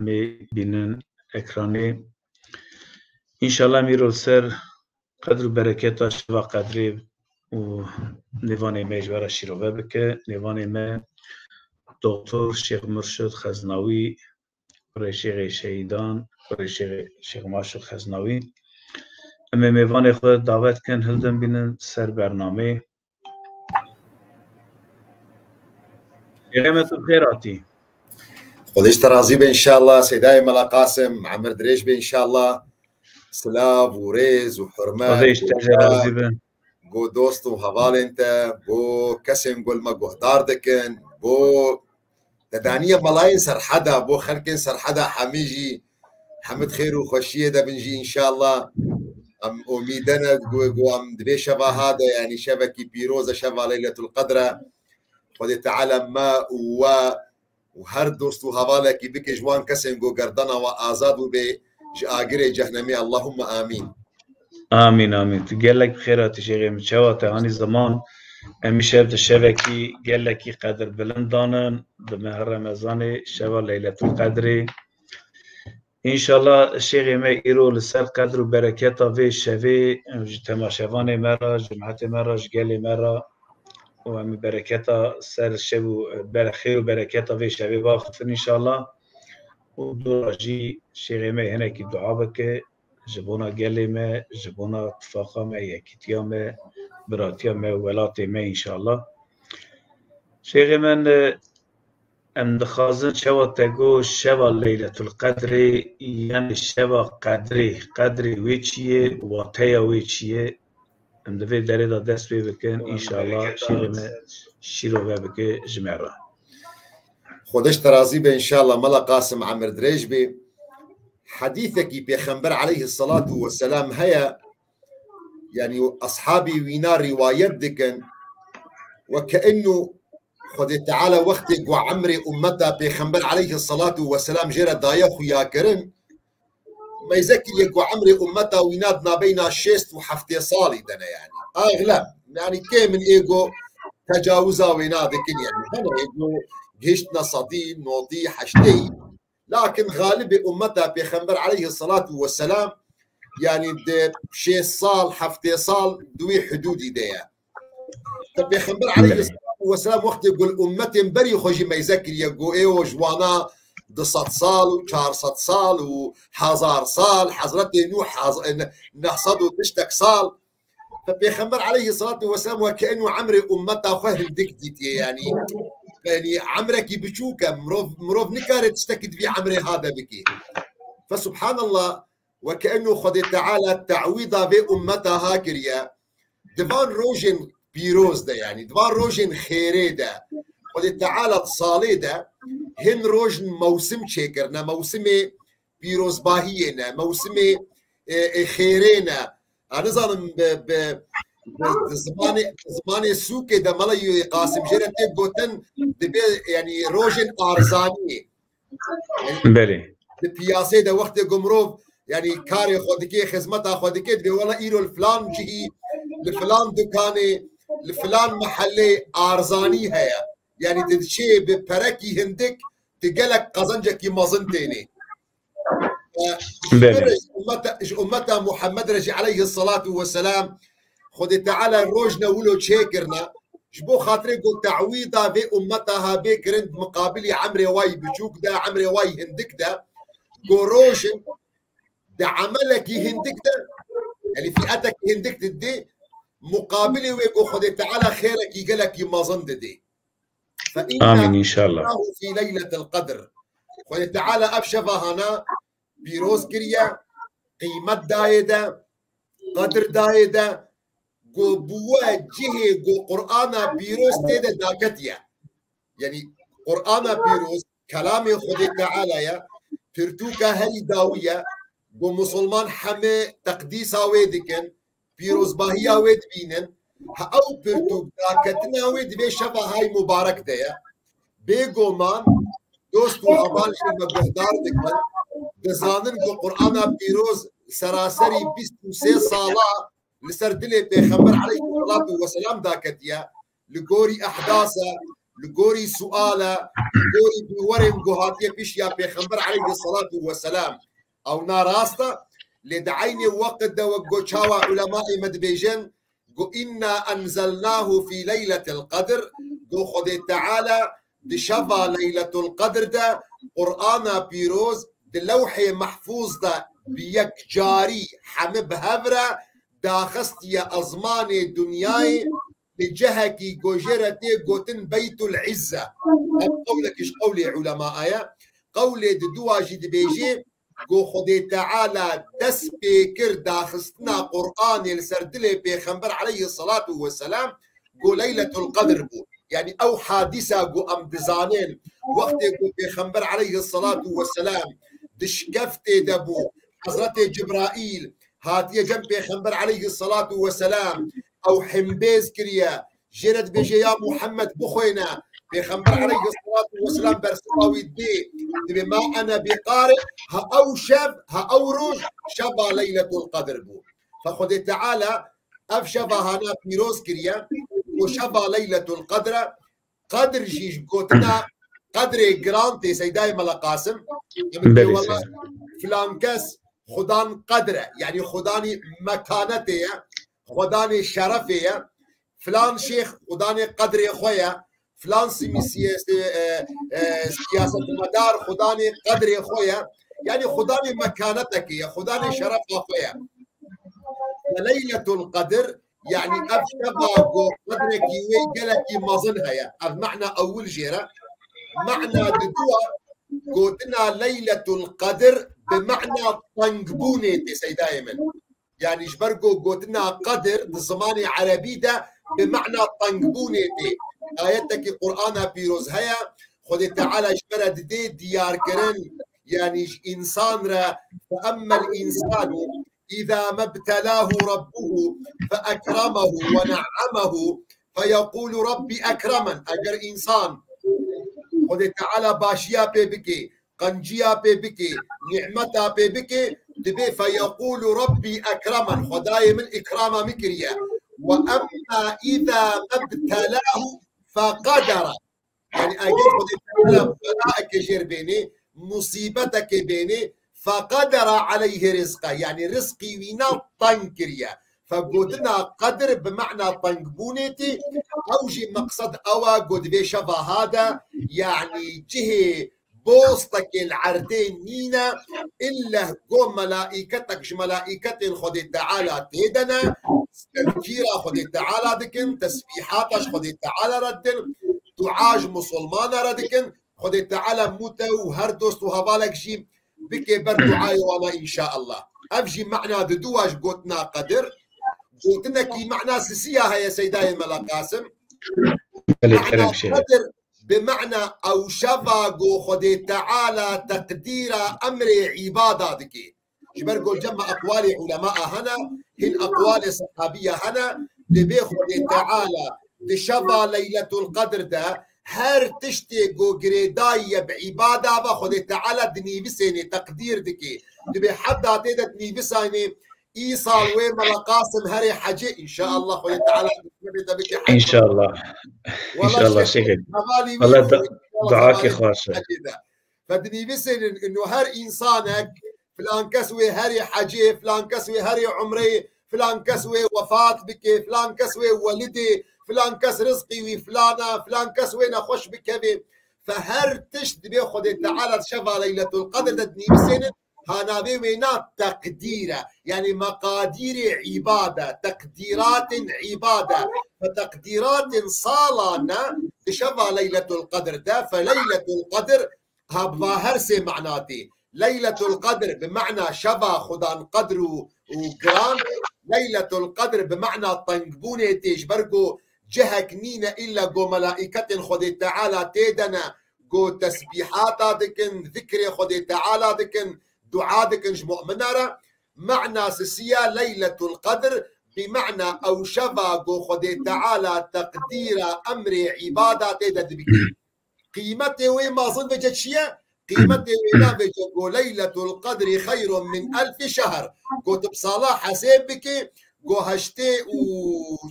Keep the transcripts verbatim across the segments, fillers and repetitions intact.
em ê bînin ekranê. Înşallah em îro li ser qedr û bereketa şeva qedrê û nêvanê me ji we re şîrove bike. Nêvanê me Doktor Şêx Murşid Xeznawî, kurê Şêxê Şehîdan, kurê Şêxê, Şêx Maşûd Xeznawî. Em ê mêvanê xwe davet kin, hildin bînin ser bernameyê. Şêxê me tu bi xêr hatî. Xwedê ji te razî be înşallah. Sêdayê Mela Qasim, emir dirêj be înşallah. Silav û rêz û hurmet Xwedê ji û te jî razî be. Bo dost û hevalên te, bo kesên ku li me guhdar dikin, bo te daniye melayên Serheda, bo xelkên Serheda hemî jî, hemî di xêr û xweşiyê de bin jî înşallah. Em omîde ne ku, ku em di vê şeva ha de, yanî şevekî pîroz e, şeva Leyletul Qedr e. Xwedê Teala me û we û her dost û hevalekî bike ji wan kesên ku gerdana we azad bûbe ji agirê cehnemê. Allahumma amîn. Amîn, amîn. Tu gelek bi xêr hatî şêxê min. Çawa te anî ziman? Em îşev di şevekî gelekî qedirbilind danin, di meha Remezanê, şeva Leyletul Qedrê. Înşallah şêxê me îro li ser qedr û bereketa vê şevê, em ji temaşevanê me re, ji cemaetê me re, ji gelê me re û em ê bereketa ser şev û bere-, xêr û bereketa vê şevê biaxifin înşallah. Û dora jî şêxê me hinekî dua bike ji bona gelê me, ji bona tifaqa me, yekîtiya me, biratiya me û welatê me înşallah. Şêxê me, em dixwazin çawa te got şeva Leyletul Qedrê, yanî şeva qedrê, qedrê wê çi ye, wateya wê çi ye? Em di vê derê de dest pê bikin, înşallah şêxê me şîrove bike ji me re. Xwedê ji te razî be înşallah, Mela Qasim, emir dirêj bê. Hedîsekî Pêxember aleyhisselatu vesselam heye, yanî eshabî wîna rîwayet dikin, weke inu Xwedê Teala wextê ku emrê ummeta Pêxember aleyhisselatu vesselam jê re daye xuyakirin, meyze kiriye ku emrê ummeta wîna di nabeyna şêst û heftê salî de ne, yanî. Axlem, yanî kêm in ê ku tecawiza wêna dikin, yanî. Hene ê ku gihiştine sedî, nodî, heştê. Lakin xalibê ummeta Pêxember aleyhisselatu vesselam, yanî di şêst sal, heftê sal di wî hudûdî de ye. Te Pêxember aleyhisselatu vesselam wextê ku li ummetên berî xwe jî meyze kiriye, got ê o ji wana du sed sal û çar sed sal û hezar sal, Hezretê Nûh hez-, ne-, neh sed û tiştek sal. Te Pêxember aleyhisselatu vesselam weke inu emrê ummeta xwe hindik dîtiye, yanî, yanî emrekî biçûk e, mirov, mirov nikare tiştekî di vî emrê ha de bike. Fe subhanallah, weke inu Xwedê Teala te'wîda vê ummeta ha kiriye, di van rojên pîroz de, yanî di van rojên xêrê de, Xwedê Teala di salê de hin roj mewsim çêkirine, mewsimê pîrozbahiyê ne, mewsimê, e, e, xêrê ne. A nizanim bi, bi, bi, bi zimanê, bi zimanê sûkê de Mela Qasim jê re tê gotin, dibe, yanî rojên arzaniyê. Belê. Di piyasê de wextê ku mirov, yanî karê xwe dike, xizmeta xwe dike, dibê wela îro li filan cihî, li filan dukanê, li filan mehellê arzanî heye. Yanî tu diçê bi perekî hindik, tu gelek qezencekî mezin tênê. E, Belê. Ji ummeta, ji ummeta Muhammed re jî aleyhisselatu vesselam Xwedê Teala rojne wilo çêkirine, ji bo xatirê ku te'wîda vê ummeta ha bê kirin di miqabilî emrê wayî biçûk de, emrê wayî hindik de, ku rojin di emelekî hindik de, yanî fi'etekî hindik didê, muqabilê wê ku Xwedê Teala xêrekî gelekî mezin didê. Fe inna Amîn, înşallah. Fî leyletil qedr. Xwedê Teala ev şeva hana pîroz kiriye, qîmet dayê de, qedir dayê de, ku bi we cihê ku Qur'ana pîroz tê de daketiye. Yanî Qur'ana pîroz, kelamê Xwedê Teala ye, pirtûka herî dawî ye, ku musulman heme teqdîsa wê dikin, pîrozbahiya wê dibînin. Ha ew pirtûk daketina wê di vê şeva hay mubarek de ye. Bêguman dost û heval jî me guhdar dikin. Dizanin ku Qur'ana pîroz seraserî bîst û sê sala li ser dilê Pêxember aleyhisselatu vesselam daketiye. Li gorî ehdasa, li gorî suala, li gorî bîwerên ku hatiye pişiya Pêxember aleyhissalatu vesselam, ew na rast e, lê di eynê weqt de wek ku çawa ulemayê me dibêjin, ku inna enzelnahu fî leyletil qedr, ku Xwedê Teala di şeva Leyletul Qedr de Qur'ana pîroz di lewhê mehfûz de bi yek carî hemi bi hev re daxistiye ezmanê dinyayê, li cihekî ku jê re tê gotin Beytul Izze. Ev qewlekî ji qewlê ulema ye. Qewlê diduwa jî dibêjê, ku Xwedê Teala dest pê kir daxistina Qur'anê li ser dilê Pêxember aleyhissalatu vesselam, ku Leyletul Qedr bû. Yanî ew hadîsa ku em dizanin, wextê ku Pêxember aleyhissalatu vesselam di şikeftê de bû, Hezretê Cibraîl hatiye cem Pêxember aleyhissalatu vesselam, ew himbêz kiriye, jê re dibêje, "Ya Muhammed, bixwêne." Pêxember aleyhissalatu vesselam bersiva wî dê, dibê, "Ma ene bi qari." Ha ew şev, ha ew roj, şeva Leyletul Qedr bû. Fe Xwedê Teala ev şeva hana pîroz kiriye, ku şeva Leyletul Qedr e. Qedr jî ji gotina qedrê giran tê, Seydayê Mela Qasim. Em dibê, belê, wela, seyda, filan kes xudan qedr e, yanî xudanî mekanetê ye, xudanê şerefê ye. Filan şêx xudanê qedrê xwe ye, filan simî-, siyas-, e, e, siyasetmedar xudanê qedrê xwe ye. Yanî xudanê mekanetekê ye, xudanê şerefa xwe ye. Leyletul Qedr, yanî ev şeva ku qedrekî wê gelekî mezin heye. Ev mehna ewil jê re. Mehna diduwa gotina Leyletul Qedr bi mehna tengbûnê tê, seydayê min. Yanî ji ber ku gotina qedr di zimanê erebî de bi mehna tengbûnê tê. Ayetekî Qur'ana pîroz heye, Xwedê Teala ji me re didê diyarkirin, yanî ji însan re, "Fe emmel însanu îzâ mebtelâhu rabbuhu fe ekremehu ve ne'emehu fe yekûlu Rabbî ekremen." Eger însan Xwedê Teala başiya pê bike, qenciya pê bike, nîmeta pê bike, dibê "Fe yekûlu Rabbî ekremen", Xwedayê min îkrama min kiriye. "Ve emmâ îzâ mebtelâhu fe qedere." Yanî eger Xwedê Teala belaeke jêr bênê, musîbetekê bênê, "fe qedere aleyhi rizqe", yanî rizqî wîna teng kiriye. Fe gotina qedr bi mehna tengbûnê tê, ew jî meqsed ew e ku di vê şeva ha de, yanî cihê bostekê li erdê nîne, illeh ku melaîketek ji melaîketên Xwedê Teala tê de ne, tezkîra Xwedê Teala dikin, tesbîhata ji Xwedê Teala re dikin, dua ji misilmana re dikin, Xwedê Teala mûte û her dost û hevalek jî bike ber duayê wana înşaallah. Ev jî mehna diduwa ji gotina qedir. Gotinekî mehna sisiya heye seydayê Mela Qasim. Belê, mehna kerem şêxê. Qedir bi mehna ew şeva ku Xwedê Teala teqdîra emrê îbada dike. Ji ber ku cem me eqwalê ulema hene, hin eqwalê sehabiya hene, dibê Xwedê Teala di şeva Leyletul Qedr de her tiştê ku girêdayî ye bi îbada ve Xwedê Teala dinivîsênê, teqdîr dike. Dibê heta tê de dinivîsanê, îsal wê Mela Qasim herê hecê, înşaallah Xwedê Teala nisbetê te bike hec. Înşallah. Wala înşallah şêx, şêxê. Hevalî wî, wala du-, wî, wala duakê hevalî xweş e. Hecê de. Fe dinivîsênin ino her însanek, filan kes wê herê hecê, filan kes wê herê umreyê, filan kes wê wefat bike, filan kes wê welidê, filan kes rizqî wî filan e, filan kes wê nexweş bikevê. Fe her tişt dibê Xwedê Teala di şeva Leyletul Qedr de dinivîsênin, ha navê wêna teqdîr e. Yanî meqadîrê îbad e, teqdîratên îbad e. Fe teqdîratên sala ne di şeva Leyletul Qedr de, fe Leyletul Qedr ha bi va her sê mehna tê. Leyletul Qedr bi mehna şeva xudan qedr û, û giran. Leyletul Qedr bi mehna tengbûnê tê, ji ber ku cihek nîne îlla ku melaîketên Xwedê Teala tê de ne, ku tesbîhata dikin, zikrê Xwedê Teala dikin, dua dikin ji mu'mina re. Mehna sisiya Leyletul Qedr bi mehna ew şeva ku Xwedê Teala teqdîra emrê îbada tê de dibike. Qîmetê wê mezin vêce çi ye? Qîmetê wê ne vêce ku Leyletul Qedrî xeyrun min elfî şehr. Ku tu bi sala hesêb bikî, go heştê û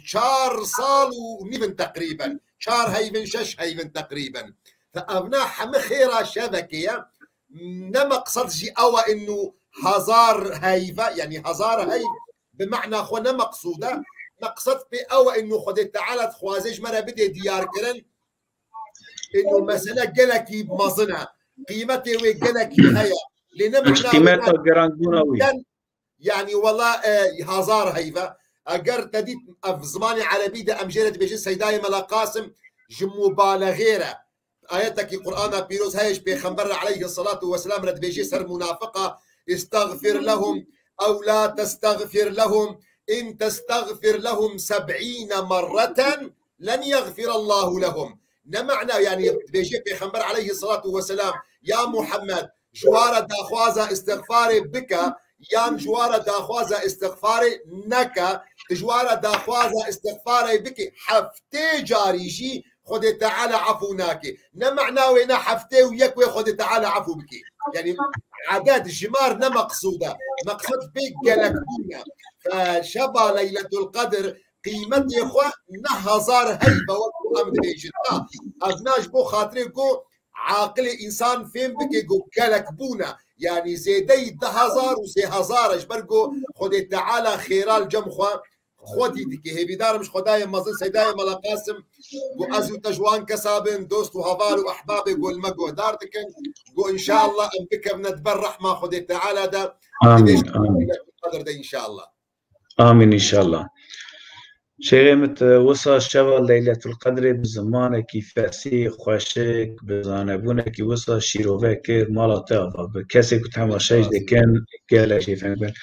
çar sal û nîvin teqrîben. Çar heyvin, şeş heyvin teqrîben. Fe evna hemi xêra şevekê ye. Ne meqsed jî ew e inu hazar heyve, yani hazar heyv bi ma'na xwe ne meqsûd e. Meqsed pê ew e inu Xwedê Teala dixwaze ji me re bidê diyar kirin. Inu mesele gelekî mezin e. Qîmetê wê gelekî heye. Lê ne ma'na wê qîmeta ne gerandbûna wî. Yani wela, e, hazar heyve. Eger te dît ev zimanê erebî de em jê re dibêjin Seydayê Mela Qasim ji mubalexê re. Ayetekî Qur'ana pîroz heye ji Pêxember re aleyhi salatu weselam re dibêjê ser munafiqa, "İstagfir lehum ew la testagfir lehum in testagfir lehum seb'îne merreten len yagfir Allahu lehum." Ne ma'na yani dibêjê Pêxember aleyhi salatu weselam, ya Muhammed, ji wa re daxwaza îstixfarê bike, yan ji wa re daxwaza îstixfarê neke, tu ji wa re daxwaza îstixfarê bike, heftê carî jî Xwedê Teala efû nake. Ne ma'na wê ne heftê û yek wê Xwedê Teala efû bike. Yani eded, jimar ne meqsûd e. Meqsed pê gelekbûn e. Fe şeva Leyletul Qedr qîmetê xwe ne hazar heyve wek em dibêjin. Na, ev na ji bo xatirê ku aqilê însan fêm bike ku gelek bûne. Yanî zêdeyî du hezar û sê hezar e, ji ber ku Xwedê Teala xêra li cem xwe xwedî dike. Hêvîdar im ji Xwedayê mezin Seydayê Mela Qasim ku ez û te ji wan kesa bin, dost û heval û ehbabê ku li me guhdar dikin, ku înşallah em bikevine di ber rehma Xwedê Teala de, Amîn, divê amîn. Qedir de înşallah. Amîn înşallah. Şêxê min, tu wisa şeva Leyletul Qedrê bi zimanekî fesîh, xweşik, bi zanebûnekî wisa şîrove kir, mala te ava bi. Kesê ku temaşe jî dikin, gelek jê fêm bin.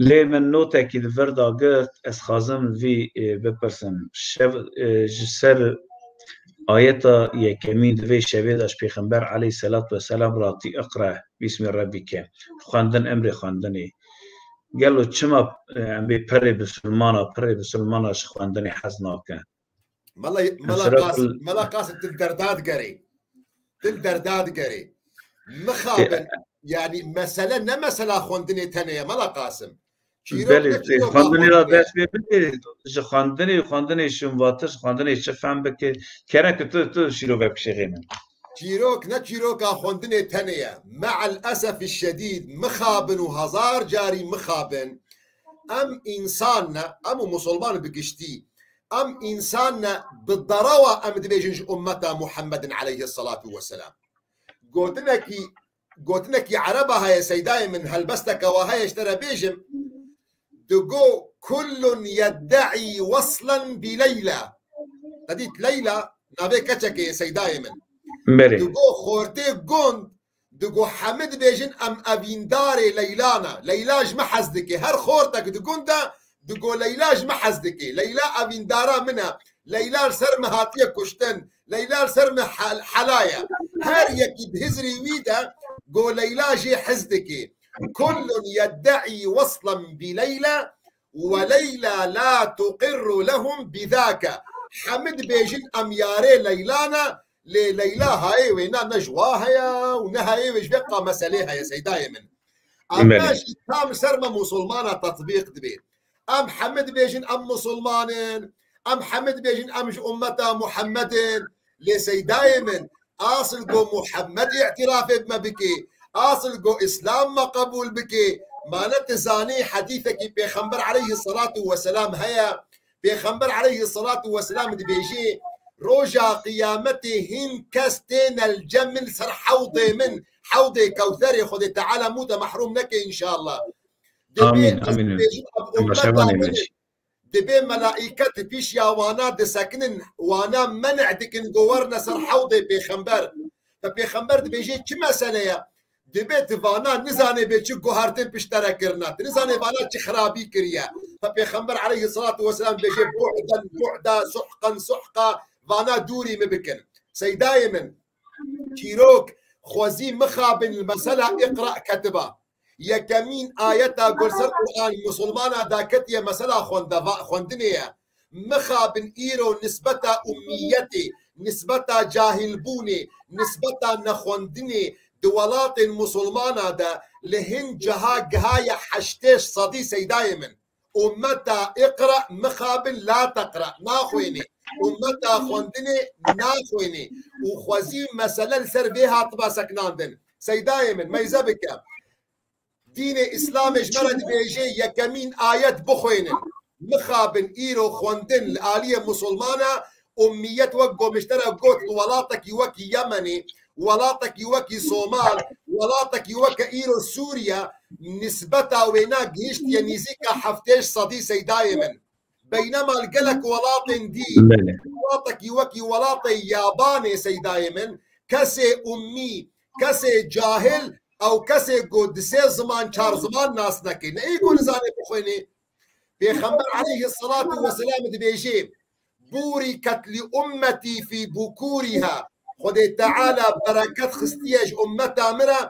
Lê min notekî di vir de girt, ez xwazim vî, e, bipirsim. Şev, e, ji ser ayeta yekemîn di vê şevê de ji Pêxember aleyhisselatu vesselam re hatî, "Iqra bismi rabbike." Xwendin, emrê xwendinê. Gelo çima, e, em bê pirê bisilmana, pirê bisilmana ji xwendinê hez nake? Mela, Mela Qasim, Mela Qasim, tu li derda digerê. Tu li derda digerê. Mixabin, yani mesele ne mesela xwendinê tenê ye, Mela Qasim. Çîrok Belê, ne çîroka xwendinê re xwendinê ye. Dest pê bike, ji xwendinê, xwendinê şûnvatir, ji xwendinê çi fem bike. Kere ku tu, tu şîrove bikişêxê min. Çîrok ne çîroka xwendinê tenê ye. Me'el esefî şedîd, mixabin û hezar carî mixabin. Em însan ne, em û musulman bi giştî. Em însan ne, bi derewa em dibêjin ji ummeta Muhammedin aleyhissalatu vesselam. Gotinekî, gotinekî ereba heye, Seydayê min, helbesteke wa heye, ji te re bêjim. Digo, "Kullun yedde'î weslen bi Leyla." Te dît Leyla, navê keçekê ye, Seydayê min. Belê. Digo, xortê gund, digo, hemî dibêjin, "Em evîndarê Leyla ne. Leyla ji me hez dike." Her xortek di gund de digo, "Leyla ji me hez dike. Leyla evîndara min e. Leyla li ser me hatiye kuştin. Leyla li ser me hel-, hela ye." Her yekî di hizrê wî de go Leyla jê hez dike. "Kullun yedde'î weslen bi Leyla we Leyla la tuqirru lehum bi zake." Hemî dibêjin, "Em yarê Leyla ne." Lê Leyla hayê wê ne, ne ji wa heye û ne hayê wê ji vê qa meselê heye, Seydayê min. Em Belê. ne jî tam ser me musulmana tetbîq dibe. Em hemî dibêjin em musulman in, em hemî dibêjin em ji ummeta Muhammed in. Lê Seydayê min, asil go Muhammed îtirafê bi me bike, asil go Îslam me qebûl bike, ma ne tu zanî hedîsekî Pêxember aleyhi salatu weselam heye, Pêxember aleyhissalatu vesselam dibêjê, "Roja qiyametê hin kes têne li cem min ser hewdê min, hewdê Kewserê, Xwedê Teala mû te mehrûm neke înşallah." Dibê Amîn, ez amîn. dibêjim, ev Temaşevanê ummeta min min. in. Dibê melaîket pîşiya wana disekinin, wana men'e dikin, go werine ser hewdê Pêxember. Te Pêxember dibêjê, çi mesele ye? Dibê tu vana nizanê bê çi guhertin pişt te re kirine. Tu nizanê vana çi xirabî kiriye. Fe Pêxember aleyhissalatu vesselam dibêje, "Bu'den, bu'da, suhqen, suhqa, vana dûrî min bikin." Seydayê min, çîrok, xwezî mixabin li mesela Iqra ketiba. Yekemîn ayeta gol ser Quran musulmana daketiye mesela xwendeva-, xwendinê ye. Mixabin îro nisbeta ummiyetê, nisbeta cahilbûnê, nisbeta nexwendinê di welatên musulmana de li hin ciha gihaye heştê sedî Seydayê min. Ummeta iqra mixabin la teqra. Naxwênê. Ummeta xwendinê naxwênê. Û xwezî mesele li ser vê hatiba sekinandin. Seydayê min, meyze bike. Dînê Îslamê ji me re dibêje yekemîn ayet bixwênin. Mixabin îro xwendin li aliyê Musulmana ummiyet wek gomiştera got li welatekî wekî Yemenê, welatekî wekî Somal, welatekî weke îro Sûriye, nisbeta wêna gihiştiye nîzîka heftê sedî seydayê min. Beynema li gelek welatên dî, Belê. Welatekî wekî welatê Yabanê seydayê min, kesê ummî, kesê cahil, ew kesê ku di sê ziman, çar ziman nas neke. Ne ê ku nizane bixwêne. Pêxember aleyhisselatu vesselam dibêje, "Bûrîket li ummetî fî bukûrîha." Xwedê Teala bereket xistiye ji ummeta min re,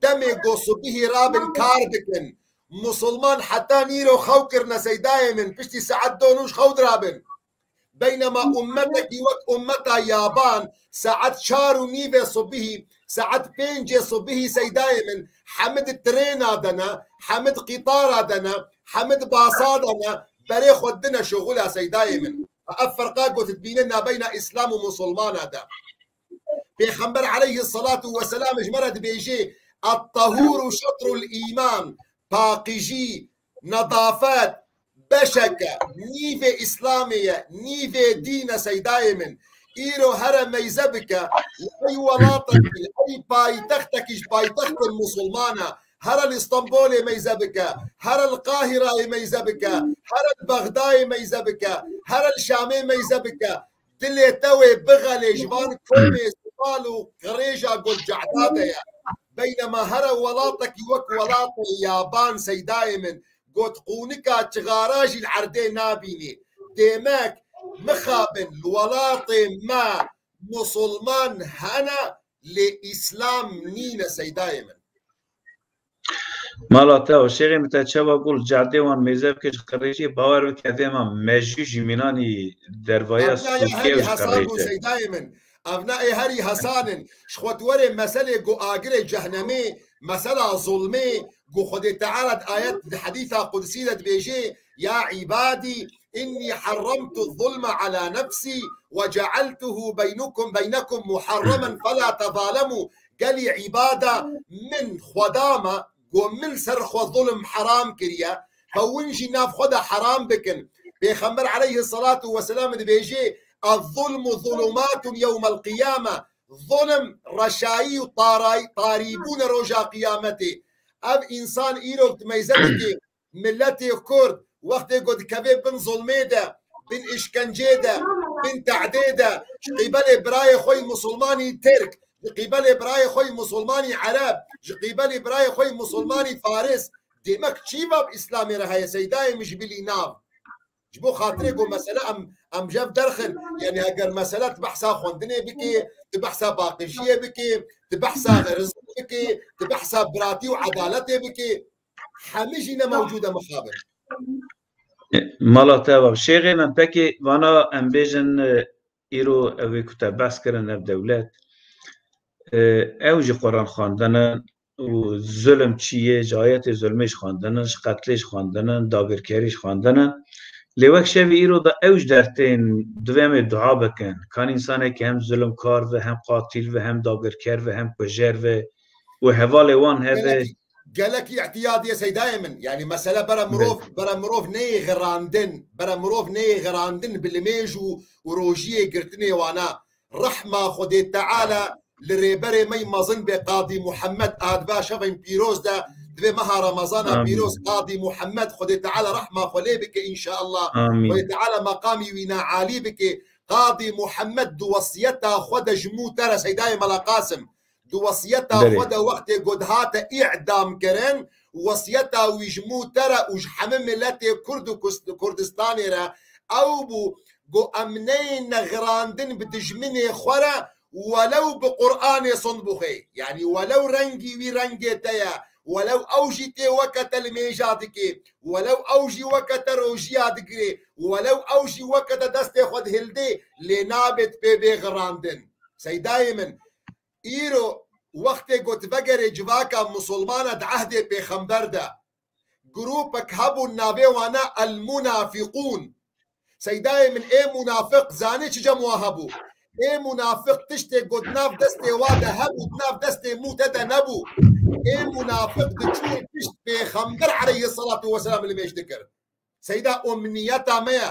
demê ku subihî rabin kar bikin. Musulman heta nîro xew kirine seydayê min, piştî saet do nû ji xew dirabin. Beynema ummetekî wek ummeta Yaban, saet çar û nîvê subihî, saet pêncê subihî seydayê min, hemid trêna de ne, hemid qîtara de ne, hemid basa de ne, berê xwe dine şoxula seydayê min. Ev ferqa got dibîne nabeyna Îslam û Musulmana de. Pêxember aleyhisselatu vesselam ji me re dibêje, "At-tahûru şetrul îman", paqijî, nedafet, beşeke, nîvê Îslamê ye, nîvê dîn e seydayê min. Îro here meyze bike, li ey welatekî, li ey paytextekî ji paytextên Musulmana, here li Stenbolê meyze bike, here li Qahirayê meyze bike, here li Bexdayê meyze bike, here li Şamê meyze bike, dilê te wê bixelê ji van komê zimal û qirêja got cehda de ye. Beynema here welatekî wek welatê Yaban seydayê min, got qûnika çixara jî li erdê nabînî. Demek mixabin li welatê me Musulman hene, lê Îslam nîne seydayê min. Mala te û şêxê min te çawa got, li cadê wan mêze bike ji qirêjê, bawer bike, evê me mejû ji mînanî dervaya sûkê û ji qirêjê. Seydayê min. Ev ne ê herî hesan in. Ji xwe tu werê meselê ku agirê cehnemê, mesela zulmê, ku Xwedê Teala di ayet, di hedîsa qudsî de dibêje, "Ya îbadî, innî herremtu zulme ala nefsî ve cealtuhu beynukum, beynekum muharremen felâ tezalemu." Gelî îbada min Xweda me, ku min ser xwe zulm heram kiriye, hewin jî nav xwe de heram bikin. Pêxember aleyhisselatu vesselam dibêje, "Ez-zulmu zulumatun yewmel qiyame." Zulm, reşayî û taray-, tarî bûne roja qiyametê. Ev însan îro tu meyze dike, milletê Kurd wextê ku dikeve bin zulmê de, bin îşkencê de, bin tehdê de, ji qîbelê birayê xwe yî Musulmanî Tirk, ji qîbelê birayê xwe yî Musulmanî Ereb, ji qîbelê birayê xwe yî Musulmanî Faris, demek çî va bi Îslamê re heye, seydayê min ji bilî nav. Ji bo xatirê ku mesele em, em jev derxin, yanî eger mesele tu behsa xwendinê bikê, tu behsa baqijiyê bikê, tu behsa rizq bikê, tu behsa biratî û edaletê bikê, hemî jî ne mewcûd e mixabin. Mala te ev e. Şêxê min pekê vana em bêjin, e, îro ew ê ku te behs kirin ev dewlet, e, ew jî Quran xwendin in û zulm çi ye, ji ayetê zulmê jî xwendin in, ji qetlê jî xwendin in, dagirkerî jî xwendin in. Lê wek şevê îro de ew ji dertên divê em ê dua bikin. Kan însanekî hem zulmkar ve, hem qatîl ve, hem dagirker ve, hem kujer ve û hevalê wan hebe. Gelekî, gelekî îhtiyadî ye seydayê min. Yanî mesele bere mirov, bere mirov neyê xirandin, bere mirov neyê xirandin bi limêj û, û rojiyê girtinê wana. Rehma Xwedê Teala li rêberê me yî mezin bê Qadî Muhammed, a dibe şevên pîroz de, divê meha Remezana pîroz, Qadî Muhammed, Xwedê Teala rehma xwe lê bike înşeallah. Amîn. Xwedê Teala meqamî wî na alî bike. Qadî Muhammed di wesiyeta xwe de ji mû te re seydayê Mela Qasim. Di wesiyeta xwe de wextê ku dihate îdam kirin, wesiyeta wî ji mû te re û ji hemî miletê Kurd û Kus-, Kurdistanê re ew bû ku em neyêne xirandin bi dijminê xwe re, welew bi Quranê sond bixwê. Yanî welew rengî wî rengê te ye, welew ew jî tê weke te limêja dikê, welew ew jî weke te rojiya digirê, welew ew jî weke te destê xwe dihildê, lê nabêt pê bê xirandin. Seydayê min, îro wextê ku tu vegerê civaka musulmana di ehdê pêxember de, grûpek hebûn navê wana El Munafiqûn. Seydayê min, ê munafiq zanî çi cem wa hebû? Ê munafiq tiştê ku di nav destê wa de hebû, di nav destê mû te de nebû. Ê munafiq diçû pişt Pêxember aleyhisselatu vesselam limêj dikir. Seyda, umniyeta me ye,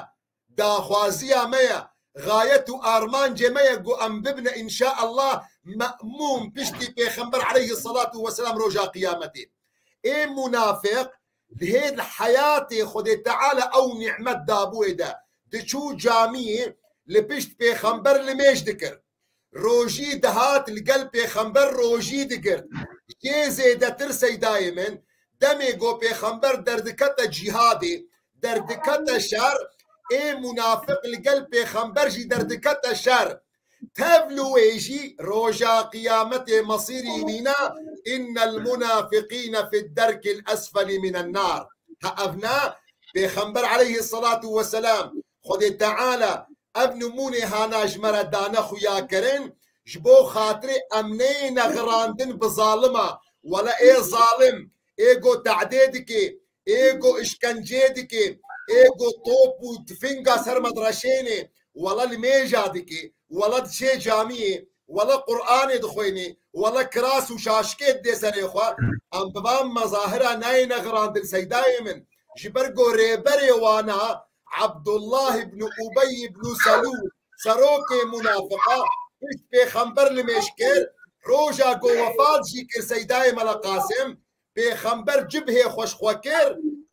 daxwaziya me ye, xayet û armancê me ye ku em bibine înşaallah me'mûm piştî Pêxember aleyhisselatu vesselam roja qiyametê. Ê munafiq, Li hêd heyatê Xwedê Teala ew nîmet dabûyê de, diçû camiyê li pişt pêxember limêj dikir. Rojî dihat li gel pêxember rojî digirt. Jê zêdetir seydayê min, demê go pêxember derdikete cîhadê, derdikete şer, ê munafiq li gel pêxember jî derdikete şer. Tev li wê jî roja qiyametê mesîrî wîna, innel munafiqîne fid derkil esfelî minen nar. Ha ev ne, Pêxember aleyhisselatu vesselam, Xwedê Teala ev nimûnê hana ji me re dane xuya kirin, ji bo xatirê em neyne xirandin bi zalima. Wele ê zalim, ê go te'dê dike, ê go işkencê dike, ê go top û tifinga ser me direşêne, wele limêja dike, wele diçê camiyê, wele Qur'anê dixwêne, wele kiras û şaşikê didê serê xwe, em bi van mezahira nayêne xirandin seydayê min. Ji ber ku rêberê wana Abdullah ibn Ubey ibn Selûl, serokê munafiqa, pişt pêxember limêj kir, roja ku wefat jî kir seydayê Mela Qasim, pêxember cibhê xwe ji xwe kir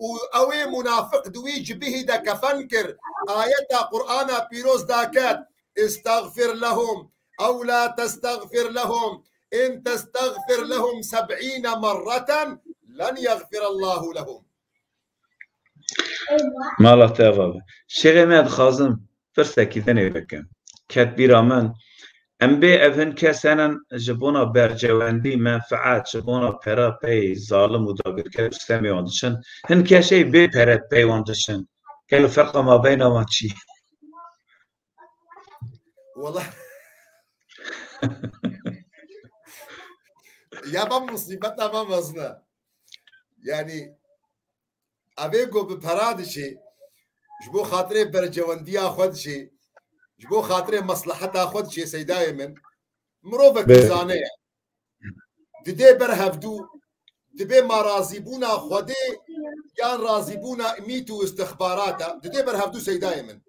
û ew ê munafiq di wî cibihî de kefen kir. Ayeta Qur'ana pîroz daket, "Estağfir lehum, ew la testağfir lehum, in testağfir lehum seb'îne merreten, len yexfirallahu lehum." Mala te ava be. Şêxê me dixwazim pirsekî tenê bikim. Ket bîra min, em bê ev hin kes henin ji bona bercewendî, menfeet, ji bona pera pey zalim û dagirker û stemê wan diçin. Hin kesey bê pere pey wan diçin. Gelo ferqa mabeyna wan çi? Wala. Ya van musîbeta van mezin e. Yani evê ku bi pera diçê, ji bo xatirê bercewendiya xwe diçê, ji bo xatirê mesleheta xwe diçê seydayê min, mirovek Bê- zane ye. Didê ber hevdû, dibê ma razîbûna Xwedê yan razîbûna mît û istixbarata, didê ber hevdû seydayê min.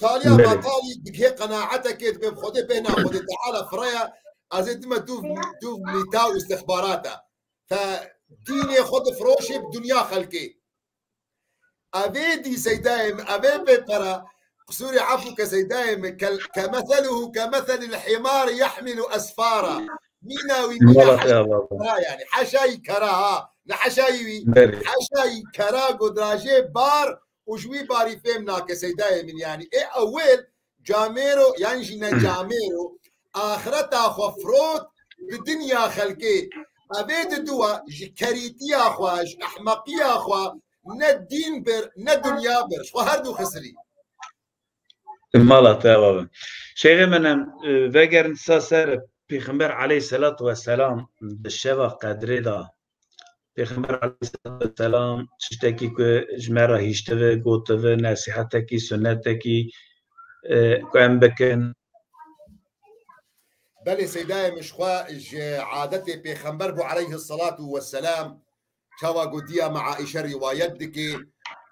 Taliya Belê. ma talî digihê qenaetekê dibê bi Xwedê bêhna Xwedê Teala fireya, ez ê dime dûv, dûv mîta û istixbarata. Te dînê xwe difiroşê bi dinya xelkê. Evê dî seydayê min, evê bê pera, qisûrê efû ke seydayê min, ke, kemeseluhu kemeselil himar yehmilu esfara. Mîna wî mîna Mala te heşa ava. kera yani. Heşayî kera ha. Ne heşayî wî. Belê. Heşayî kera godrajê bar û ji wî barî fêm nake seydayê min yani. Ê ewil camêro yan jî ne camêro axireta xwe firot bi dinya xelkê. Evê diduwa ji kerîtiya xwe, ji ehmeqiya xwe ne dîn bir, ne dinya bir. Ji xwe her du xisirî. Mala te ava be. Şêxê min em, e, vegerin sa ser Pêxember aleyhisselatu vesselam di şeva qedrê de Pêxember aleyhisselatu vesselam tiştekî ku ji me re hiştivi, gotivi, nesîhetekî, sunnetekî, e, ku em bikin. Belê seydayê min ji xwe ji adetê Pêxember bû aleyhisselatu vesselam, çawa gotiya me Aîşe rîwayet dike,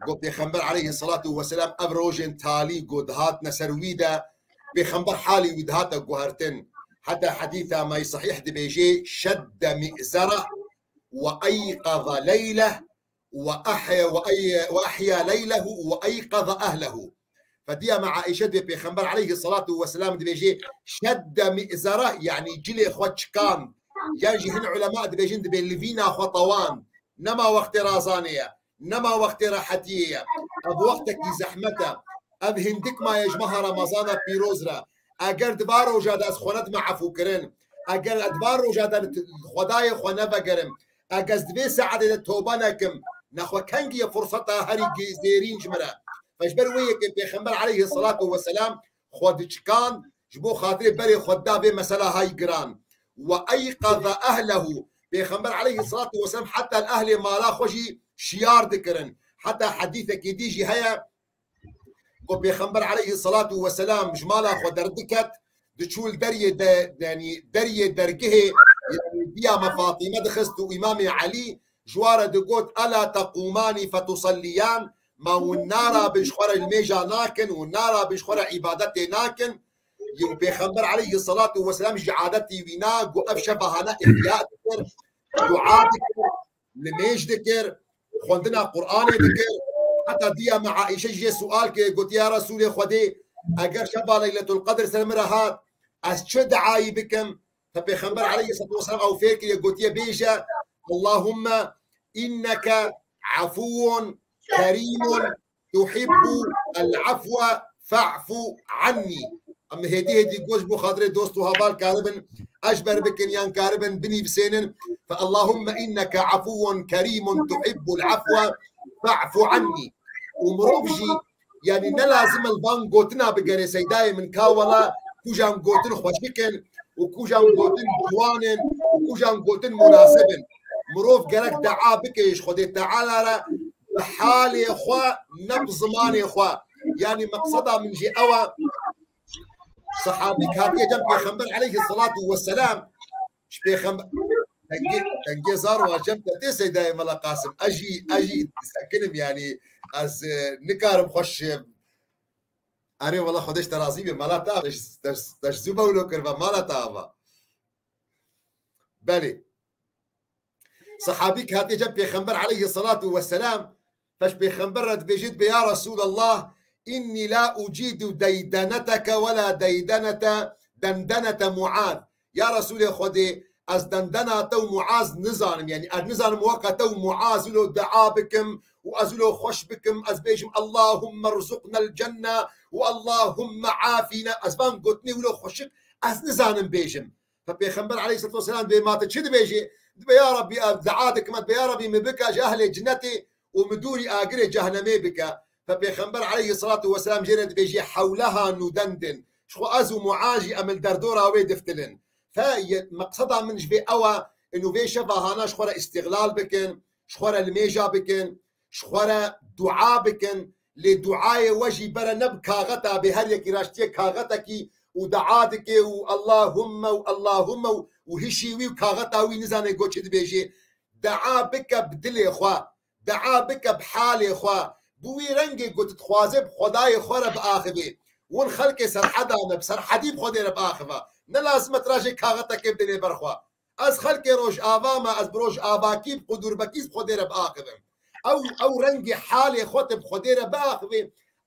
got Pêxember aleyhisselatu vesselam ev rojên talî ku dihatne ser wî de, Pêxember halî wî dihate guhertin. Heta hedîsa me sehîh dibêje, "Şedde mi'zereh." "Ve eyqaza leyleh ve ahya, ve ey-, ve ahya leylehu ve eyqaza ehlehu." Fediya me Aîşe dibê Pêxember aleyhisselatu vesselam dibêje, "Şedde mi'zereh", yani cilê xwe çikan. Yan jî hin ulema dibêjin dibê livîna xwe tawan. Nema wextê razanê ye, nema wextê rehetiyê ye. Ev wextekî zehmet e. Ev hindik maye ji meha Remezana pîroz re. Eger di va roja de ez xwe nedime efûkirin, eger ez di va roja de li t-, Xwedayê xwe nevegerim, eger ez di vê saetê de tobe nekim, nexwe kengî ye furseta herî gi-, zêrîn ji min re. Ve ji ber wê yekê Pêxember aleyhisselatu vesselam xwe diçikan, ji bo xatirê berê xwe da vê mesela hay giran. Ve eyqaza ehlehu. Pêxember aleyhisselatu vesselam heta li ehlê mala xwe jî şiyar dikirin. Heta hedîsekî dî jî heye, ku Pêxember aleyhisselatu vesselam ji mala xwe derdiket, diçû li deriyê de, yanî deriyê dergehê, yanî diya me Fatîme dixist û Îmamê Elî ji wa re digot, "Ela teqûmanî fetusalliyan?" Ma hûn narabin ji xwe re limêja nakin, hûn narabin ji xwe re îbadetê nakin. Û Pêxember aleyhisselatu vesselam jî adetî wî na, ku ev şeva hane îhya dikir, dua dikir, limêj dikir, xwendina Qur'anê dikir. Heta diya me Aîşe jê sual kir, gotiye, "Ya Resûlê Xwedê, eger şeva Leyletul Qedr ser min re hat, ez çi duayî bikim?" Fe Pêxember aleyhisselatu vesselam ew fêr kiriye, gotiye, "Bêje, Allahumme inneke efuwun kerîmun tuhibbul afwe fa'fu anni." Em hêdî hêdî goş bo xatirê dost û heval karibin eşber bikin yan karibin binivîsênin. Fe Allahumme inneke efuwun kerîmun tuhibbul afwe fa'fu anni. Û mirov jî, yanî ne lazim e li van gotina bigere, seydayê min, ka wela kujan gotin xweşik in û kujan gotin ciwan in û kujan gotin munasib in. Mirov gerek dua bike ji Xwedê Teala re bi halê xwe, ne bi zimanê xwe. Yanî meqseda min jî ew e, sehabîk hatiye cem Pêxember aleyhisselatu vesselam, ji Pêxember, dengê, dengê zar wa cem te tê seydayê Mela Qasim. Ez jî, ez jî sekinim, yanî ez, e, nikarim xweş, e, erê wela Xwedê ji te razî be, mala te ava, te ji, te ji, te ji zû bewlo kir ve, mala te ava. Belê. Sehabîk hatiye cem Pêxember aleyhisselatu vesselam, fe ji Pêxember re dibêje, dibê, "Ya Resûlallah, innî la ucîdu deydeneteke we la deydenete, dendenete Muaz." Ya Resûlê Xwedê, ez dendena te û Muaz nizanim. Yanî ez nizanim weke te û Muaz wilo dua bikim û ez wilo xweş bikim, ez bêjim, "Allahumme rzuqnel cenne" û "Allahumme afîne." Ez van gotinê wilo xweşik ez nizanim bêjim. Fe Pêxember aleyhisselatu vesselam dibê, ma te çi dibêjî? Dibê, "Ya Rabbî, ez dua dikim, dibê, ya Rabbî, min bike ji ehlê cinetê û min dûrî agirê cehnemê bike." Fe Pêxember aleyhisselatu vesselam jê re dibêjî, "Hewleha nudendin." Ji xwe ez û Muaz jî em li derdora wê diftilin. Fe ye-, meqseda min ji vê ew e, inu vê şeva hana ji xwe re îstîxlal bikin, ji xwe re limêja bikin, ji xwe re dua bikin, lê duayê we jî bere ne bi kaxeta bê, her yekî raştiye kaxetekî û dua dike û Allahumme û Allahumme û, û hişî wî û kaxeta wî nizane go çi dibêjê. Dua bike bi dilê xwe, dua bike bi halê xwe, bi wî rengê ku tu dixwazê bi Xwedayê xwe re biaxivê. Win xelkê serheda ne, bi serhedî bi Xwedê re biaxive. Ne lazim e tu rajê kaxetekê bidinê ber xwe. Ez xelkê Rojava me, ez bi rojavakî, bi qudûrbekî bi Xwedê re biaxivim. Ew, ew rengê halê xwe te bi Xwedê re biaxivê,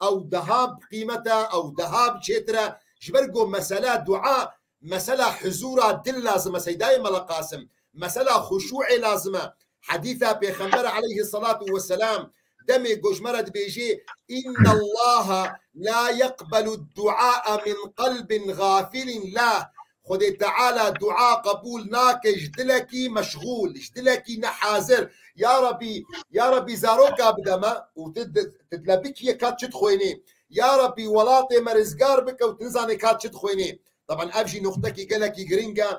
ew daha bi qîmet e, ew daha bi çêtir e. Ji ber ku mesele dua, mesela huzûra dil lazim e, seydayê Mela Qasim. Mesela xuşûê lazim e. Hedîsa Pêxember aleyhisselatu vesselam, demê ku ji me re dibêjê, "Innallaha la yeqbelu duaa min qelbin gafilin lah." Xwedê Teala dua qebûl nake ji dilekî meşxûl, ji dilekî nehazir. Ya Rabbî, ya Rabbî zaroka bide me û tu di-, tu dilebikiyê ka çi dixwênî. Ya Rabbî welatê me rizgar bike û tu nizanê ka çi dixwênî. Taban ev jî nuqtekî gelekî giring e.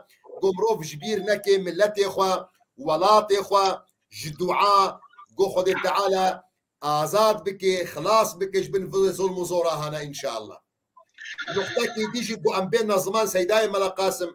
Ku mirov ji bîr neke miletê xwe, welatê xwe, ji dua, ku Xwedê Teala azad bike, xilas bike ji bin vê zulm û zora hane înşallah. Nuqtekî dî jî ku em bêne ziman seydayê Mela Qasim.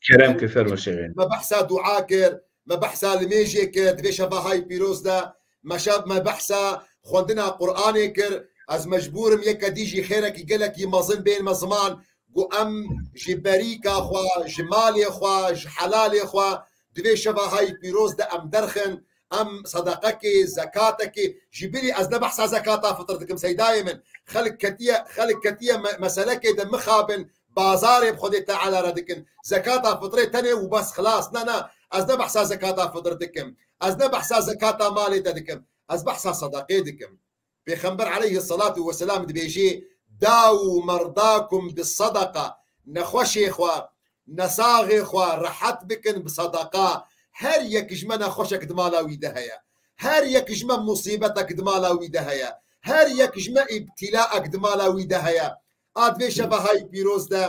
Kerem ke, fermo şêxê. Me behsa dua kir, me behsa limêjê kir, di vê şeva hay pîroz de, me şev, me behsa xwendina Qur'anê kir. Ez mecbûr im yeke dî jî xêrekî gelekî mezin bênme ziman, ku em ji berîka xwe, ji malê xwe, ji helalê xwe, di vê şeva hay pîroz de em derxin, em sedeqekê, zekatekê, ji bilî ez ne behsa zekata fitr dikim, seydayê min. Xelk ketiye, xelk ketiye me-, meselekê de mixabin, bazarê bi Xwedê Teala re dikin. Zekata fitrê tenê û bes xilas. Na, na, ez ne behsa zekata fitr dikim. Ez ne behsa zekata malê te dikim. Ez behsa sedeqê dikim. Pêxember aleyhisselatu vesselam dibêjê, "Dawu merdakum bis sadaqa." Nexweşê xwe, nesaxê xwe rehet bikin bi sedeqa. Her yek ji me nexweşek di mala wî de heye. Her yek ji me musîbetek di mala wî de heye. Her yek ji me îbtîlaek di mala wî de heye. A di vê şeva hay pîroz de,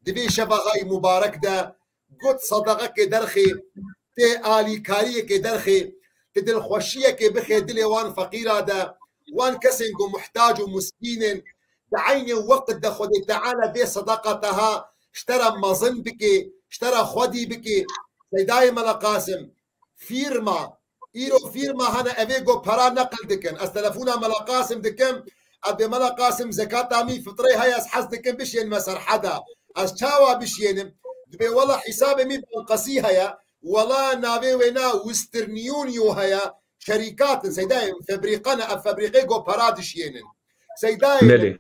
di vê şeva hay mubarek de, got, sedeqekê derxê, tê alîkariyekê derxê, dilxweşiyekê bixê dilê wan feqîra de, wan kesên ku muhtac û miskîn in, di eynê weqt de Xwedê Teala vê sedeqeteha ji te re mezin bike, ji te re xwedî bike. Seydayê Mela Qasim, fîrma, îro fîrma hene evê ku pera neqil dikin. Ez telefona Mela Qasim dikim, ez dê Mela Qasim zekata min fitrê heye, ez hez dikim bişênime Serheda. Ez çawa bişênim? Dibê wela hîsabê min bankasî heye, wela navê wê na Western Union heye, şerîkat in, Seydayê, febrîqe ne, ev febrîqê ku pera dişênin. Seydayê, Belê.